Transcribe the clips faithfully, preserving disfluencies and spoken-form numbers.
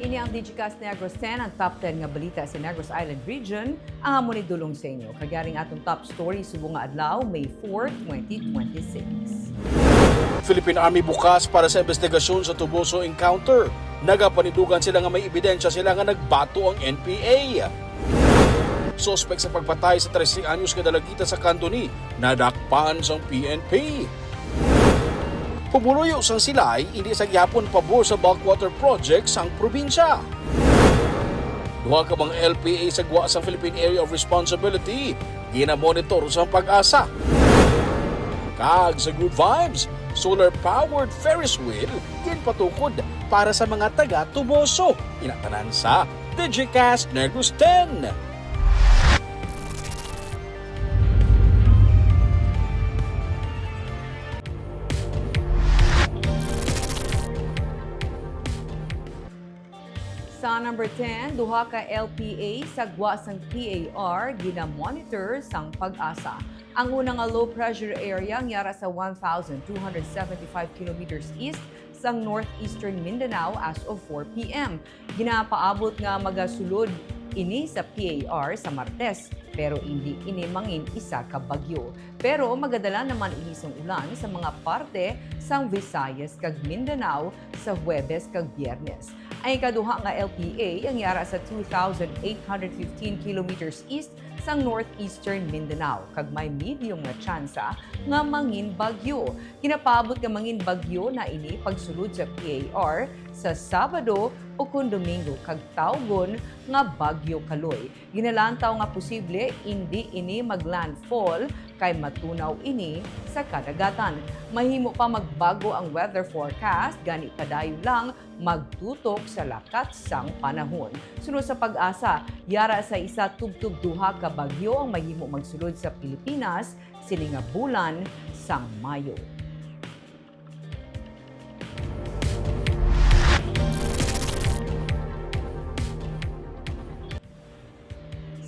Ini ang Digicast Negros ten, ang top ten nga balita sa Negros Island Region. Ang amon ni dulong sa inyo. Kag yari ang atong top story subong nga adlaw, May four, twenty twenty-six. Philippine Army bukas para sa investigasyon sa Tuboso encounter. Nagapanindugan sila nga may ebidensya sila nga nagbato ang N P A. Suspek sa pagpatay sa trese anyos nga dalagita sa Candoni nadakpan sang P N P. Pumuluyo sang Silay, hindi sa gihapon pabor sa bulk water project sang probinsya. Duha ka mga L P A sa gwa sang Philippine Area of Responsibility ginamonitor sang PAGASA. Kag sa Good Vibes, solar-powered Ferris wheel ginpatukod para sa mga taga Tuboso. Ina tanan sa Digicast Negros ten. Sa number ten, duha ka L P A sa gwa sang P A R ginamonitor sang PAGASA. Ang una nga low pressure area ang yara sa one thousand two hundred seventy-five kilometers east sang northeastern Mindanao as of four P M. Ginapaabot nga magasulod ini sa P A R sa Martes, pero indi ini mangin isa ka bagyo. Pero magadala naman ini sang ulan sa mga parte sang Visayas kag Mindanao sa Huwebes kag Biyernes. Ang ikaduha nga L P A ang yara sa two thousand eight hundred fifteen kilometers east sang northeastern Mindanao, kag may medium nga tsansa nga mangin bagyo. Ginapaabot nga mangin bagyo na ini pagsulod sa P A R sa Sabado ukon Domingo, kag tawgon nga Bagyo Kaloy. Ginalantaw nga posible indi ini mag-landfall kay matunaw ini sa kadagatan. Mahimo pa magbago ang weather forecast, gani padayon lang magtutok sa lakat sang panahon. Suno sa PAGASA, yara sa isa tubtob duha ka bagyo ang mahimo magsulod sa Pilipinas sini nga bulan sang Mayo.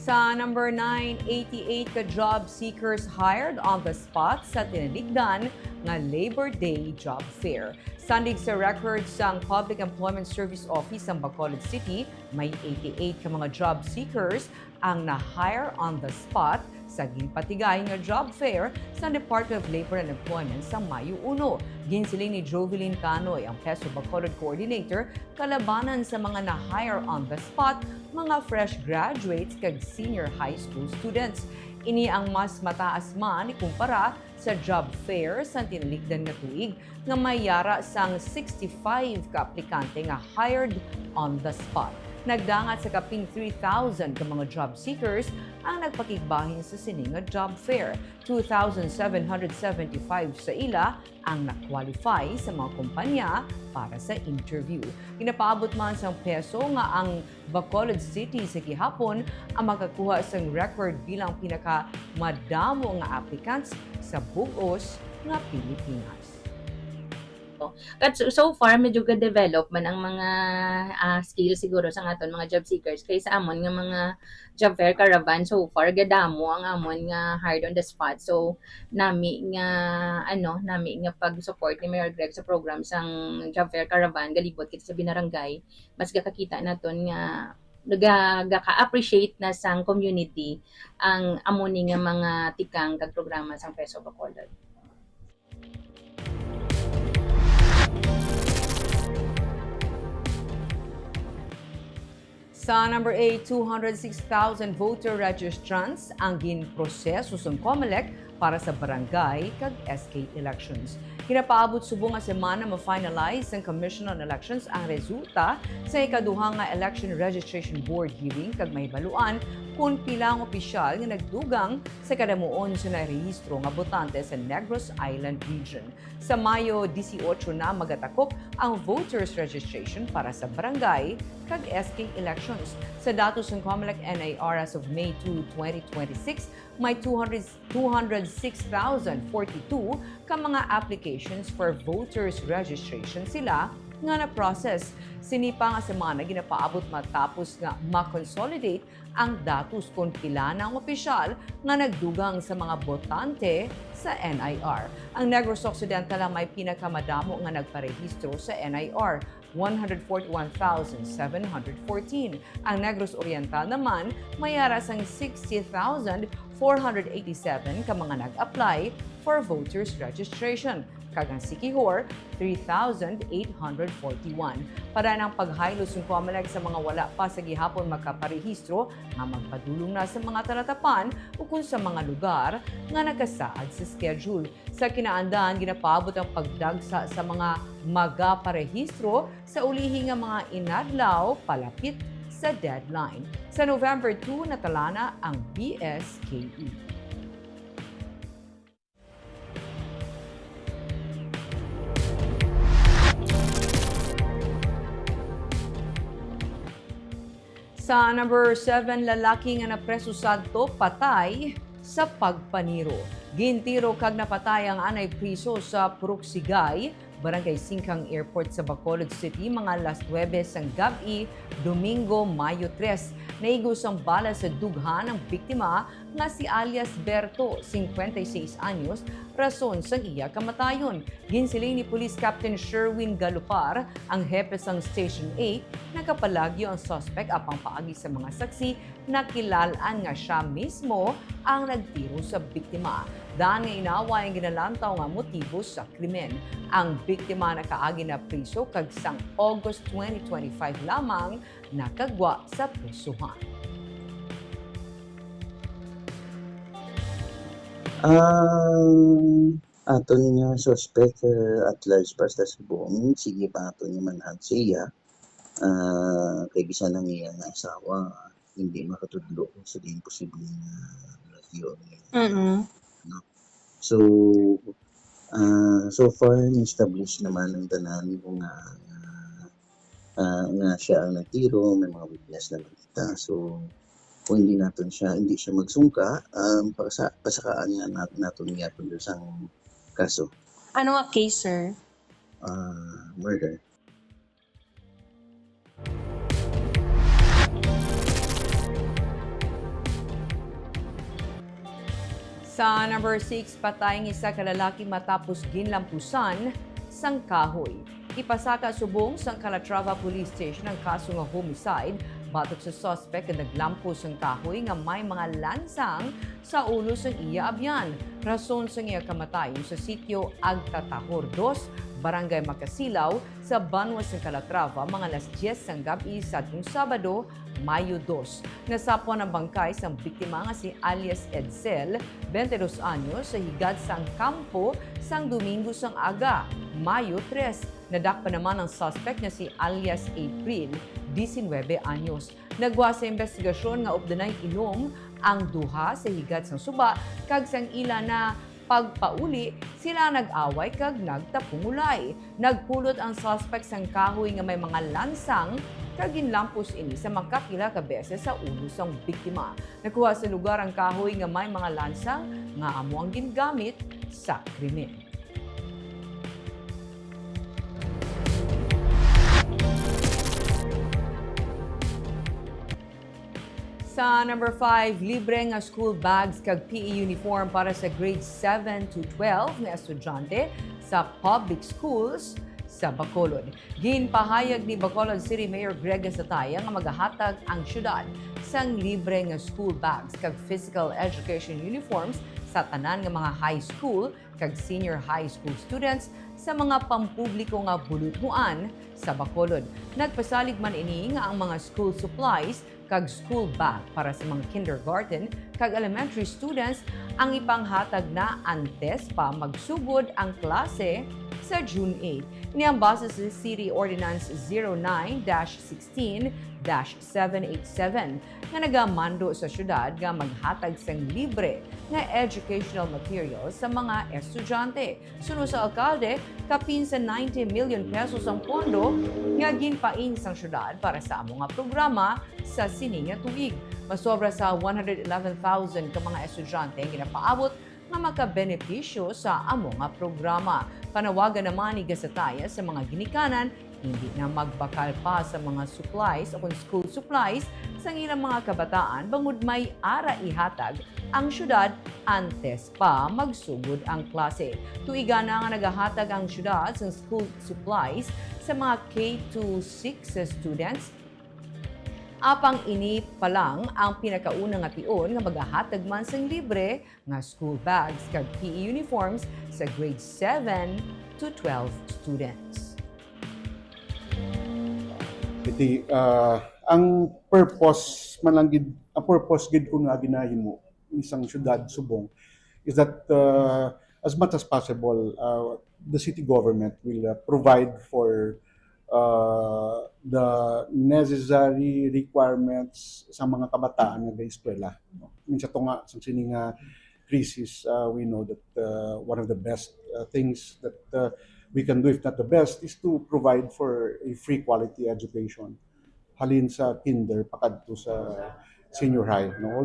Sa number nine, eighty-eight ka job seekers hired on the spot sa tinaligdan nga Labor Day Job Fair. Sandig sa record sang Public Employment Service Office sang Bacolod City, may eighty-eight ka mga job seekers ang na-hire on the spot sa ginpatigayon nga job fair sa Department of Labor and Employment sa Mayo uno. Ginsiling ni Jovelyn Canoy, ang PESO Bacolod Coordinator, kalabanan sa mga na-hire on the spot, mga fresh graduates kag senior high school students. Ini ang mas mataas man ikumpara sa job fair sa tinalikdan nga tuig, nga may yara sang sixty-five ka aplikante nga hired on the spot. Nagdangat sa kapin three thousand ka mga job seekers ang nagpakigbahin sa sini nga job fair. Two thousand seven hundred seventy-five sa ila ang na-qualify sa mga kompanya para sa interview. Ginapaabot man sang PESO nga ang Bacolod City sa gihapon ang makakuha sang record bilang pinakamadamo nga applicants sa bug-os nga Pilipinas. But so, so far, medyo ga-develop man ang mga, ah, skills siguro sa aton mga job seekers kay sa amon nga mga job fair caravan, so far gadamo ang amon nga hired on the spot. So, nami nga, ano, nami nga pag-support ni Mayor Greg sa program sang job fair caravan, galibot kita sa binarangay, mas gakakita naton nga naga-, gaka-appreciate na sang community ang amo ni nga mga tikang kag programa sang PESO Bacolod. Sa number eight, two hundred six thousand voter registrants ang ginproseso sang Comelec para sa barangay kag S K elections. Ginapaabot subong nga semana ma-finalize sang Commission on Elections ang resulta sa ikaduha nga Election Registration Board hearing kag mahibaluan kon pila ang opisyal nga nagdugang sa kadamuon sa narehistro nga botante sa Negros Island Region. Sa Mayo dieciocho na magatakop ang voters registration para sa barangay kag S K elections. Sa datos sang Comelec N I R as of May two, twenty twenty-six, may two hundred, two hundred six thousand forty-two ka mga applications for voters registration sila nga na-process. Sini pa nga semana ginapaabot matapos nga ma-consolidate ang datos kon pila na ang opisyal nga nagdugang sa mga botante sa N I R. Ang Negros Occidental ang may pinakamadamo nga nagparehistro sa N I R, one hundred forty-one thousand seven hundred fourteen. Ang Negros Oriental naman may ara sang sixty thousand four hundred eighty-seven ka mga nag-apply for voters registration, kag ang Siquijor, three thousand eight hundred forty-one. Para ang paghaylo sang Comelec sa mga wala pa sa gihapon makaparehistro nga magpadulong na sa mga talatapan ukon sa mga lugar nga nakasaad sa schedule. Sa kinaandan, ginapaabot ang pagdagsa sa mga magaparehistro sa ulihi nga mga inadlaw palapit sa deadline. Sa November two, natala na ang B S K E. Sa number seven, lalaki nga napreso sadto patay sa pagpaniro. Gintiro kag napatay ang anay priso sa Purok Sigay, Barangay Singkang Airport sa Bacolod City, mga alas nuebe sang gab-i, Domingo, Mayo tres. Naigo sang bala sa dughan ang biktima nga si alias Berto, cincuenta y seis anyos, rason sang iya kamatayon. Ginsiling ni Police Captain Sherwin Galopar, ang hepe sang Station eight, nagapalagyo ang suspect, apang paagi sa mga saksi, nakilal-an nga sia mismo ang nagtiro sa biktima. Daan nga inaway ang ginalantaw nga motibo sa krimen. Ang biktima nakaagi na priso kag sang August twenty twenty-five lamang nakagwa sa prisuhan. Ang aton nga suspect, uh, at large pa sa subong, sige pa aton nga manhunt sa iya. Ah, kay bisan ang iya nga asawa, hindi makatudlo kung sa diin posible nga lagyo ang iya. Mm-mm. No? So, ah, so far, na-establish naman ang tanan kung nga, ah, ah, nga siya ang nagtiro, may mga witness naman kita. So, kung hindi naton siya, hindi siya magsungka, um, pasa-, pasakaan nga nat-, naton gyapon sang kaso. Ano nga case, sir? Ah, murder. Sa number six, patay ang isa ka lalaki matapos ginlampusan sang kahoy. Ipasaka subong sang Calatrava Police Station ang kaso nga homicide batok sa suspect nga naglampos sang kahoy nga may mga lansang sa ulo sang iya abyan. Rason sang iya kamatayon sa sitio Agtatahor dos, Barangay Makasilaw, sa banwa sang Calatrava, mga alas dyes sang gab-i sadtong Sabado, Mayo dos. Nasapwan ang bangkay sang biktima nga si alias Edsel, twenty-dos anyos, sa higad sang kampo sang Domingo sang aga, Mayo tres. Nadakpan naman ang suspect nga si alias April, diecinuebe anyos. Nagwa sa imbestigasyon nga updanay inom ang duha sa higad sang suba, kag sang ila na pagpauli, sila nag-away kag nagtapungulay. Nagpulot ang suspect sang kahoy nga may mga lansang kag ginlampos ini sa makapila ka beses sa ulo sang biktima. Nakuha sa lugar ang kahoy nga may mga lansang nga amo ang gingamit sa krimen. Sa number five, libre nga school bags kag P E uniform para sa grade seven to twelve nga estudyante sa public schools sa Bacolod. Ginpahayag ni Bacolod City Mayor Greg Gatzatea nga magahatag ang siyudad sang libre nga school bags kag physical education uniforms sa tanan nga mga high school kag senior high school students sa mga pampubliko nga buluthuan sa Bacolod. Nagpasalig man ini nga ang mga school supplies kag school bag para sa mga kindergarten kag elementary students ang ipanghatag na antes pa magsugod ang klase sa June eight. Ini ang base sa City Ordinance zero nine dash sixteen dash seven eight seven nga nagamando sa siyudad nga maghatag sang libre nga educational materials sa mga estudyante. Suno sa alkalde, kapin sa ninety million pesos ang pondo nga ginpain sang siyudad para sa amo nga programa sa sini nga tuig. Masobra sa one hundred eleven thousand ka mga estudyante ang ginapaabot nga makabenepisyo sa amo nga programa. Panawagan naman ni Gasataya sa mga ginikanan, hindi na magbakal pa sa mga supplies o kung school supplies sang ilang mga kabataan bangod may ara ihatag ang syudad antes pa magsugod ang klase. Tuiga na nga nagahatag ang syudad sang school supplies sa mga K to six students. Apang ini pa lang ang pinakauna nga tion nga magahatag man sang libre nga school bags kag P E uniforms sa grade seven to twelve students. Iti, ah, ang purpose man lang gid, ang purpose gid ko nga ginahimo isang syudad subong is that, uh, as much as possible, uh, the city government will, uh, provide for, uh, the necessary requirements sa mga kabataan nga gaeskwela, no? Minsan to nga sa sini nga crisis, uh, we know that, uh, one of the best, uh, things that, uh, we can do, if not the best, is to provide for a free quality education halin sa kinder pakadto sa senior high, no?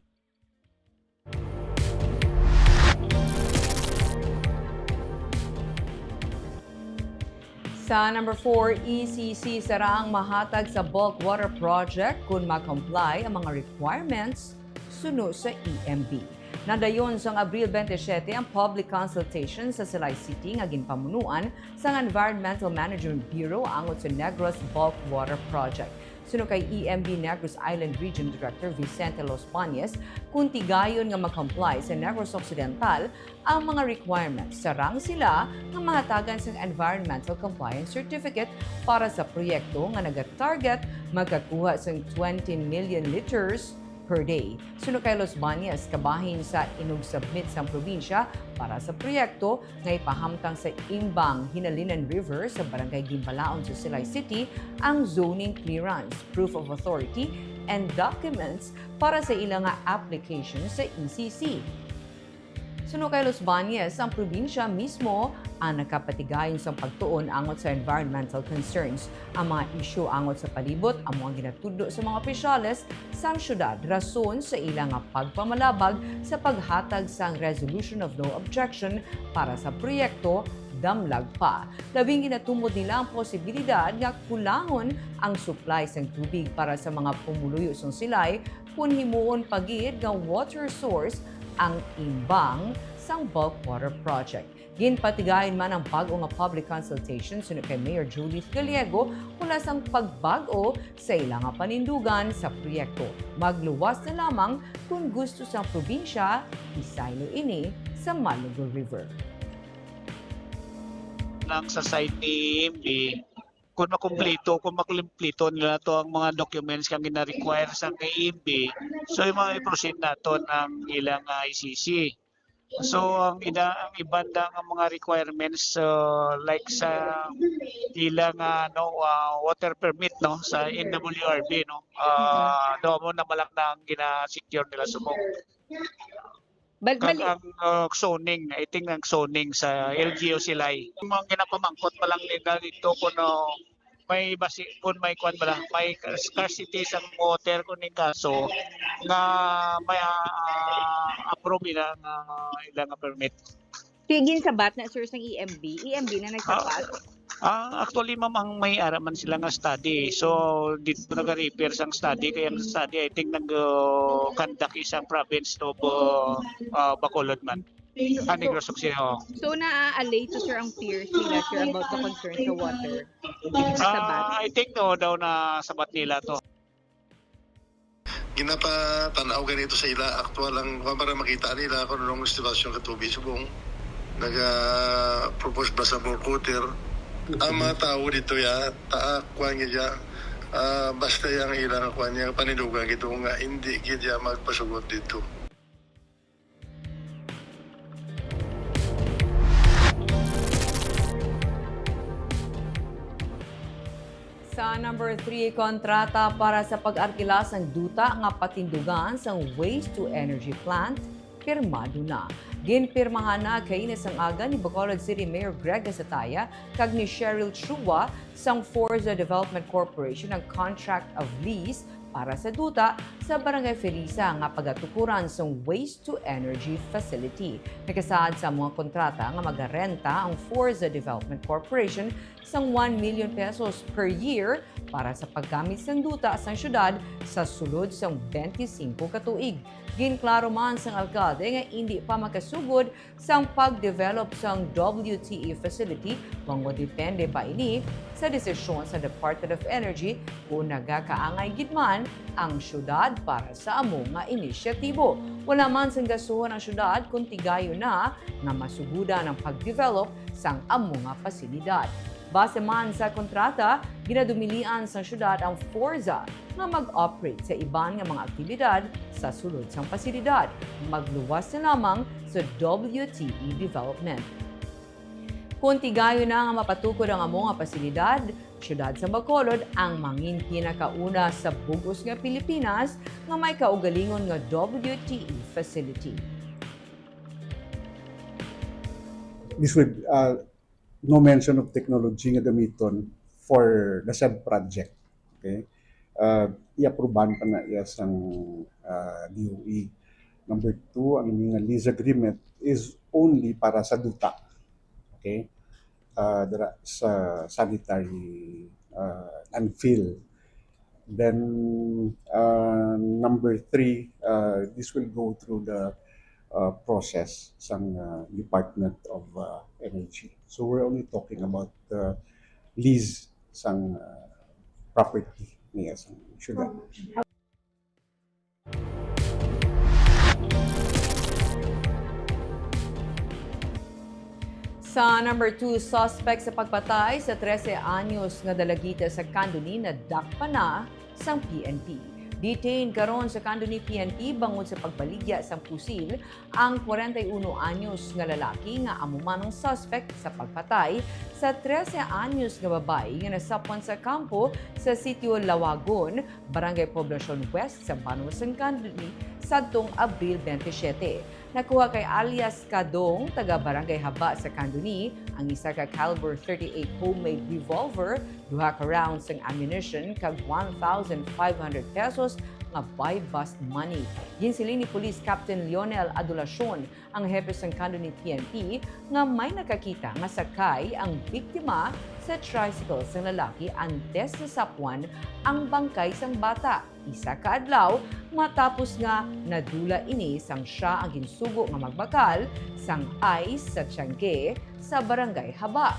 Sa number four, E C C sara ang mahatag sa bulk water project kung ma-comply ang mga requirements suno sa E M B. Nadayon sang Abril twenty-seven ang public consultation sa Silay City nga ginpamunuan sang Environmental Management Bureau angot sa Negros Bulk Water Project. Suno kay E M B Negros Island Region Director Vicente Los Bañez, kung tigayon nga ma-comply sa Negros Occidental ang mga requirements, sarang sila nga mahatagan sang Environmental Compliance Certificate para sa proyekto nga nagatarget magkakuha sang twenty million liters per day. Suno kay Los Bañez, kabahin sa inug-submit sang probinsya para sa proyekto nga ipahamtang sa Imbang Hinalinan River sa Barangay Gimbalaon sa Silay City ang zoning clearance, proof of authority, and documents para sa ila nga application sa E C C. Suno kay Los Bañez, ang probinsya mismo ang nakapatigayon sang pagtuon angot sa environmental concerns. Ang mga isyu angot sa palibot amo ang ginatudlo sa mga opisyales sang syudad rason sa ila nga pagpamalabag sa paghatag sang Resolution of No Objection para sa proyekto damlag pa. Labing ginatumod nila ang posibilidad nga kulangon ang supply sang tubig para sa mga pumuluyo sang Silay kon himuon pa gid nga water source ang Imbang sang bulk water project. Ginpatigayon man ang bag-o nga public consultation suno kay Mayor Judith Gallego, mula sang pagbag-o sa ila nga panindugan sa proyekto. Magluwas na lamang kon gusto sang probinsya isaylo ini sa Malugo River. Lang sa side ni E M B, kung makumpleto, kung makumpleto nila to ang mga documents nga gina-require sa E M B, so yung mga i-proceed nato ng ilang, ah, E C C. So ang ida ang iban da nga mga requirements, uh, like sa ilang, ano, uh, water permit, no, sa N W R B, no, uh, do mo na malak na ang gina-secure nila subong. Bal- Kag bali- ang uh, zoning, I think ang zoning sa L G U Silay. Ang mga ginapamangkot pa lang nila dito kung, uh, may basi, kung may kwan bala, may scarcity sa water kung ning kaso nga may, ah, approve ila nga ila nga permit. Kay ginsabat na, sir, sang E M B. E M B na nagsabat. Ah, actually, ma'am, ang may ara man sila nga study. So, dito nag-repair sang study. Kaya ang study, I think, nag-conduct isang province of, uh, uh, Bacolod man. Ah, Negros Occidental. So, naa-allay to, sir, ang fears nila, sir, about the concern sa water. Ah, I think, no, daw na sabat nila to. Ginapatan-aw gani to sa ila, aktual ang, para makita nila kung anong sitwasyon sa tubig subong naga-propose ba sa bulk water. Ang mga tawo dito ya, taak, kuan gid ya, ah, basta yang ilang kuan ya, panindugan gid nga hindi gid ya magpasugot dito. Sa number three, kontrata para sa pag-arkila sang duta nga patindugan sang waste to energy plant pirmado na. Ginpirmahan na kaina sang aga ni Bacolod City Mayor Greg Gasataya kag ni Cheryl Chua sang Forza Development Corporation ang contract of lease para sa duta sa Barangay Felisa nga pagatukuran sang waste-to-energy facility. Nakasaad sa mga kontrata nga magarenta ang Forza Development Corporation sang one million pesos per year para sa paggamit sang duta sang syudad sa sulod sang twenty-five ka tuig. Ginklaro man sang alkalde nga indi pa makasugod sang pag-develop sang W T E facility, bangod depende pa ini sa desisyon sa Department of Energy kung nagakaangay gid man ang syudad para sa amo nga inisyatibo. Wala man sang gasuhon ang syudad kung tigayon na nga masugudan ang pag-develop sang amo nga pasilidad. Base man sa kontrata, ginadumilian sang syudad ang Forza nga mag-operate sa iban nga mga aktibidad sa sulod sang pasilidad, magluwas na lamang sa W T E development. Kung tigayon na nga mapatukod ang amo nga pasilidad, siyudad sa Bacolod ang mangin pinakauna sa bug-os nga Pilipinas nga may kaugalingon nga W T E facility. This would uh, no mention of technology nga gamiton for the said project. Okay? Uh, i-aprubahan pa na iya sang uh, D O E. Number two, ang mga lease agreement is only para sa duta. Okay? Uh, dira sa sanitary uh, landfill. Then, uh, number three, uh, this will go through the uh, process sang uh, Department of uh, Energy. So we're only talking about the lease sang uh, property niya sang syudad. Sa number two, suspect sa pagpatay sa trese anyos nga dalagita sa Candoni nadakpan na sang P N P. Detained karon sa Candoni P N P bangod sa pagbaligya sang pusil ang kwarenta y uno anyos nga lalaki nga amo man ang suspect sa pagpatay sa trese anyos nga babayi nga nasapwan sa kampo sa Sitio Lawagon, Barangay Poblacion West sa Banwa sang Candoni sadtong Abril twenty-seven. Nakuha kay alias Kadong, taga Barangay Haba sa Candoni, ang isa ka caliber thirty-eight homemade revolver, duha ka rounds sang ammunition, kag one thousand five hundred pesos nga buy-bust money. Ginsiling ni Police Captain Lionel Adulacion, ang hepe sang Candoni P N P, nga may nakakita nga sakay ang biktima sa tricycle sang lalaki antes nasapwan ang bangkay sang bata. Isa ka adlaw matapos nga nadula ini sang sia ang ginsugo nga magbakal sang ice sa tiyangge sa Barangay Haba.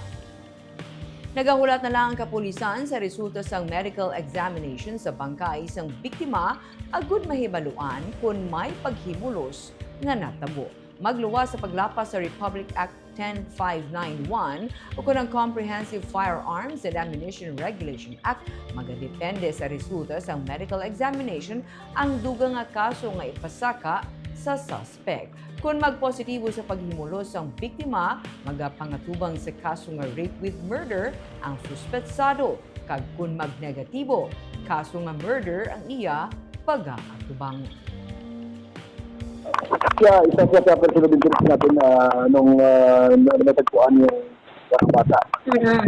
Nagahulat na lang ang kapulisan sa resulta sang medical examination sa bangkay sang biktima agud mahibaluan kon may paghimulos nga natabo. Magluwas sa paglapas sa Republic Act ten five nine one o kon ang Comprehensive Firearms and Ammunition Regulation Act, magadepende sa resulta sang medical examination ang dugang nga kaso nga ipasaka sa suspect. Kon magpositibo sa paghimulos ang biktima, magapangatubang sa kaso nga rape with murder ang suspetsado. Kag kon magnegatibo, kaso nga murder ang iya pagaatubangon. Siya, isa siya sa person of interest natin na nung uh, natagpuan yung uh, bata. Mm-hmm.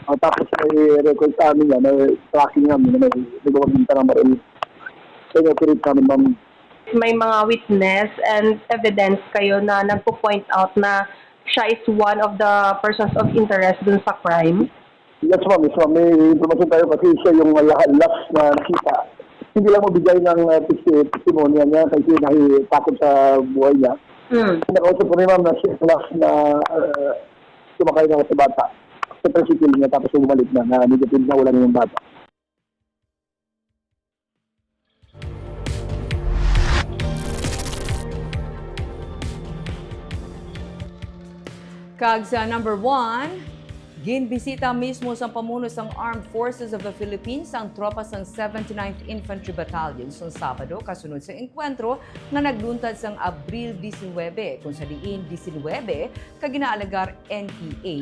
Uh, tapos may record sa amin niya, may tracking namin, may nagpapagminta ng baril. So, inoperate namin, ma'am. May mga witness and evidence kayo na nagpo-point out na siya is one of the persons of interest dun sa crime? Yes, ma'am. Yes, ma'am. May information tayo kasi siya yung last na nakita. Hindi lang mabigay ng uh, testimonya niya kasi nahitakot sa buhay niya. Mm. Nakausap ko ni ma'am na siya last na uh, sumakay na sa bata. Sa tricycle niya tapos bumalik na, na negative na wala na yung bata. Kag sa number one, ginbisita mismo sang pamuno sang Armed Forces of the Philippines ang tropa sang seventy-ninth Infantry Battalion sang Sabado kasunod sa engkwentro nga nagluntad sang Abril diecinuebe, kung sa diin diecinuebe ka ginaalegar N P A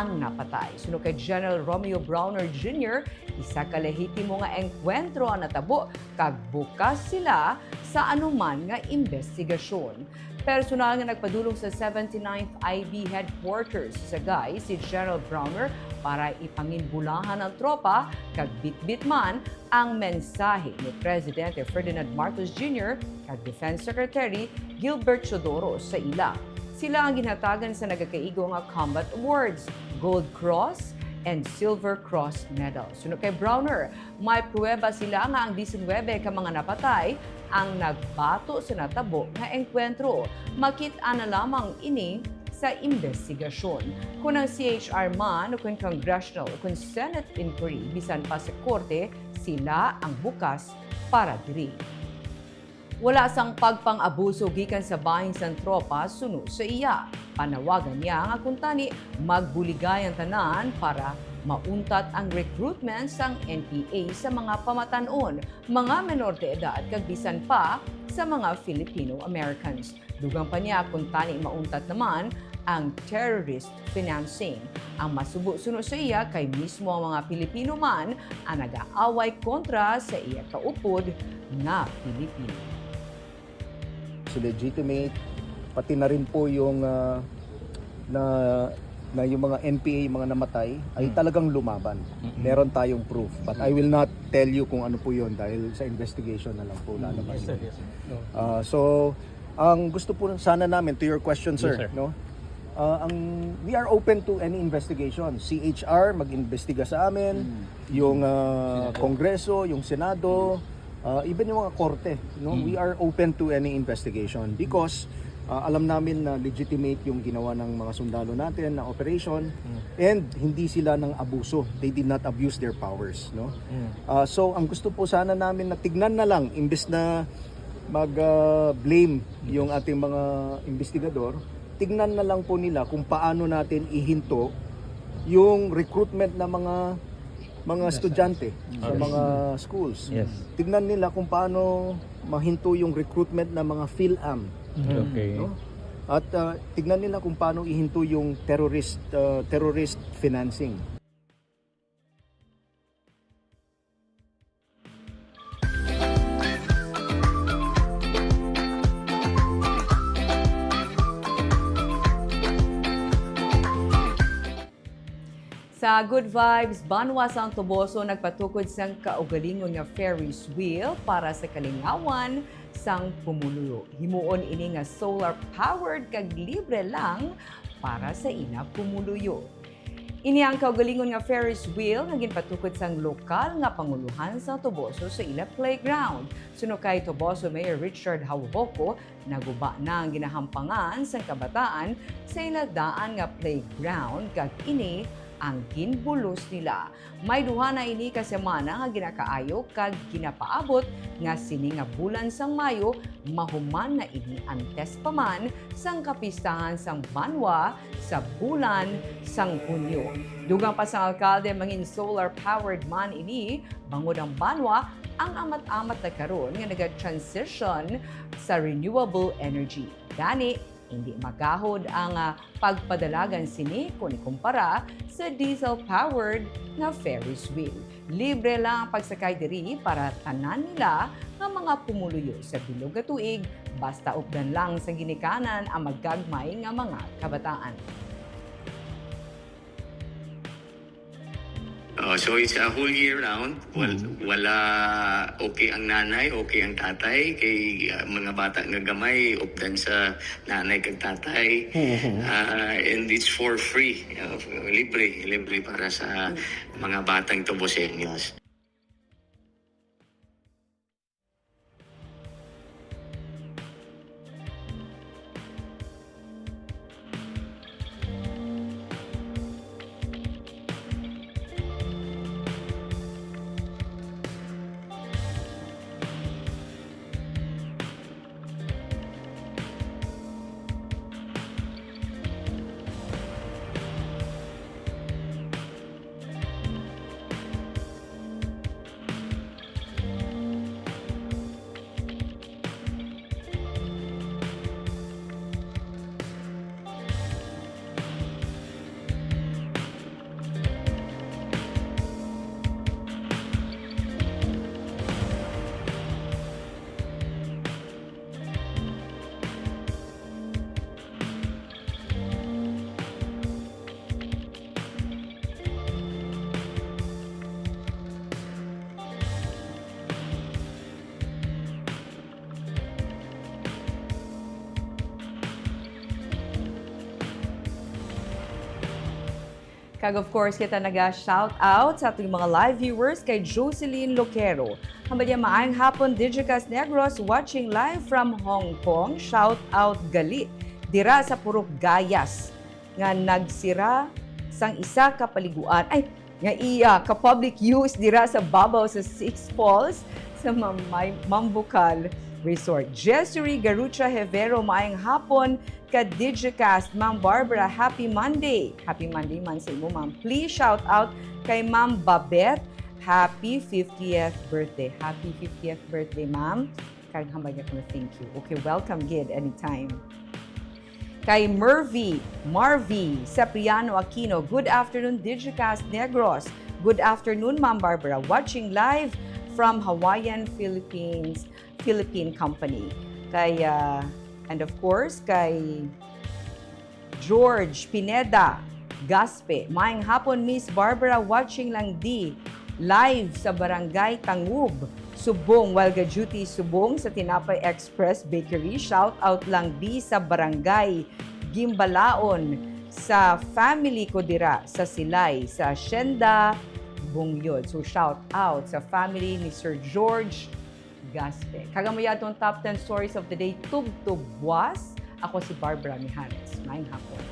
ang napatay. Suno kay General Romeo Brawner Junior, isa ka lehitimo nga engkwentro ang natabo kag bukas sila sa anuman nga imbestigasyon. Personal nga nagpadulong sa seventy-ninth I B headquarters sa Sagay si General Browner para ipanginbulahan ang tropa, kag bitbit man ang mensahe ni Presidente Ferdinand Marcos Junior kag Defense Secretary Gilbert Teodoro sa ila. Sila ang ginhatagan sa nagakaigo nga combat awards, Gold Cross and Silver Cross medal. Suno kay Browner, may pruweba sila nga ang diecinuebe ka mga napatay ang nagbato sa natabo nga engkwentro. Makit-an na lamang ini sa imbestigasyon. Kon ang C H R man, o kon congressional, o kon Senate inquiry, bisan pa sa korte, sila ang bukas para diri. Wala sang pagpang-abuso gikan sa bahin sang tropa suno sa iya. Panawagan niya nga kuntani magbuligay ang tanan para mauntat ang recruitment sang N P A sa mga pamatan-on, mga menor de edad, kag bisan pa sa mga Filipino-Americans. Dugang pa niya, kuntani mauntat naman ang terrorist financing. Ang masubo suno sa iya kay mismo ang mga Pilipino man ang nag-aaway kontra sa iya kaupod nga Pilipino. So legitimate, pati na rin po yung, ah, na, na yung mga N P A, mga namatay, ay Mm. talagang lumaban. Mm-mm. Meron tayong proof. But I will not tell you kung ano po yun dahil sa investigation na lang po lalabas. Yes, sir. Yes, sir. Ah, so, ang gusto po sana namin, to your question, sir, Yes, sir. no? Ah, ang, we are open to any investigation. C H R, mag-imbestiga sa amin. Yung ah, Kongreso, yung Senado, ah, even yung mga korte, no? We are open to any investigation because ah, alam namin na legitimate yung ginawa ng mga sundalo natin na operation and hindi sila nang abuso. They did not abuse their powers, no? Ah, so, ang gusto po sana namin na tignan na lang, imbes na mag-blame yung ating mga investigador, tignan na lang po nila kung paano natin ihinto yung recruitment ng mga mga estudyante sa mga schools. Yes. Tignan nila kung paano mahinto yung recruitment ng mga PhilAm. Okay. No? At ah, tignan nila kung paano ihinto yung terrorist ah, terrorist financing. Sa Good Vibes, banwa sang Toboso nagpatukod sang kaugalingon nga Ferris wheel para sa kalingawan sang pumuluyo. Himuon ini nga solar-powered kag libre lang para sa ila pumuluyo. Ini ang kaugalingon nga Ferris wheel nga ginpatukod sang lokal nga pangulohan sang Toboso sa ila playground. Suno kay Toboso Mayor Richard Haujoco, naguba na ang ginahampangan sang kabataan sa ila daan nga playground, kag ini ang ginbulos nila. May duha na ini ka semana nga ginakaayo kag ginapaabot nga sini nga bulan sang Mayo mahuman na ini antes pa man sang kapistahan sang banwa sa bulan sang Hunyo. Dugang pa sang alkalde, mangin solar-powered man ini, bangod ang banwa ang amat-amat na karon nga naga-transition sa renewable energy. Gani, hindi magahod ang ah, pagpadalagan sini kon ikumpara sa diesel-powered nga Ferris wheel. Libre lang ang pagsakay diri para tanan nila nga mga pumuluyo sa bilog nga tuig, basta updan lang sa ginikanan ang magagmay nga mga kabataan. Oh, so it's a whole year round. Wal- Wala, okay ang nanay, okay ang tatay. Kay ah, mga bata nga gamay, updan sa nanay kag tatay. Ah, and it's for free. Ah, libre, libre para sa mga batang Toboseños. Kag of course, kita naga shout out sa ating mga live viewers kay Jocelyn Loquero. Hambal niya, "Maayong hapon, Digicast Negros, watching live from Hong Kong. Shout out gali dira sa Purok Gayas nga nagsira sang isa ka paliguan, ay, nga iya ka public use dira sa babaw sa Six Falls sa Mamay-, Mambukal Resort." Jessery Garucha Hevero, "Maayong hapon ka Digicast, Ma'am Barbara. Happy Monday." Happy Monday man sa imo, ma'am. "Please shout out kay Ma'am Babette. Happy fiftieth birthday." Happy fiftieth birthday, ma'am. Kag hambal niya ko na thank you. Okay, welcome gid anytime. Kay Mervy, Marvy Cipriano Aquino, "Good afternoon, Digicast Negros. Good afternoon, Ma'am Barbara. Watching live from Hawaiian Philippines, Philippine Company." Kay, ah, and of course, kay George Pineda Gaspe, "Maayong hapon, Miss Barbara. Watching lang di live sa Barangay Tangub, Subong, while ga-duty subong sa Tinapay Express Bakery. Shout out lang di sa Barangay Gimbalaon sa family ko dira sa Silay, sa Hacienda Bungyod." So, shout out sa family ni Sir George Gaspe. Kag amo ya aton top ten stories of the day, tubtob buas. Ako si Barbara Mijares. Maayong hapon.